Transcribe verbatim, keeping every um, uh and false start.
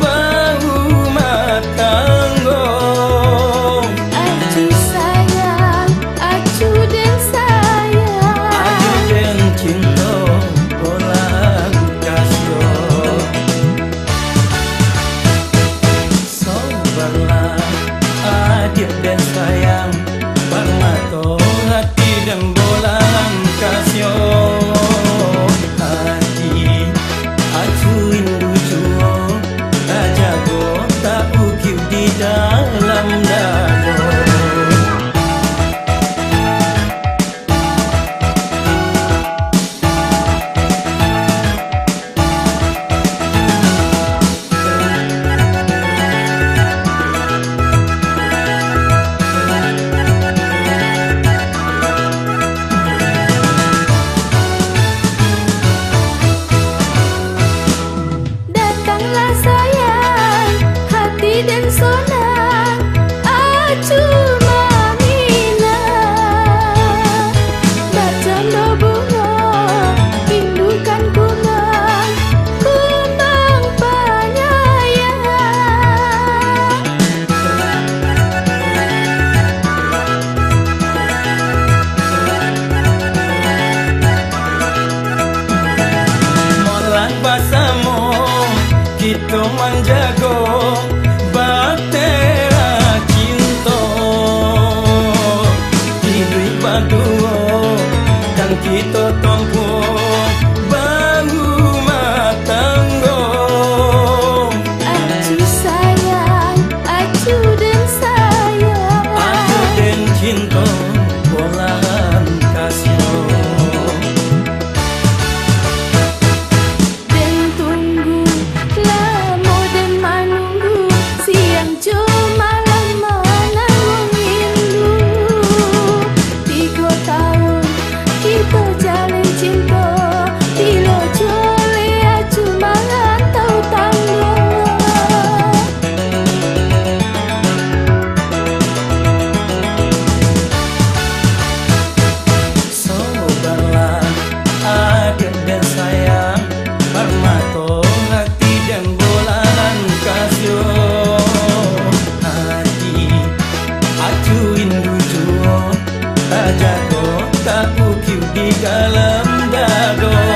Barumah tanggo. Acu sayang, acu den sayang. Acu den cinto, bolang kasio. Sabarlah, adiak den sayang, parmato hati den bolang kasio. Hati acu rindu juo, tajago, taukiuk di dalam dado. Datanglah sayang, hati den sonang, acu maminang. Bacando bungo, indukan kumbang, kumbang panyayang. Molah basamo kito manjago batera cinto. Iduik baduo kan kito tompuah barumah tanggo. Acu sayang, acu den sayang. Acu den cinto, bolang kasio. Den tunggu, lamo den manunggu, siang jo malam mananggung rindu. Tigo taun kito jalin cinto, bilo juo lai acu marantau tanggo. Sabarlah, adiak den sayang, parmato hati den bolang kasio. Hati acu rindu juo, tajago, taukiuk di dalam dado.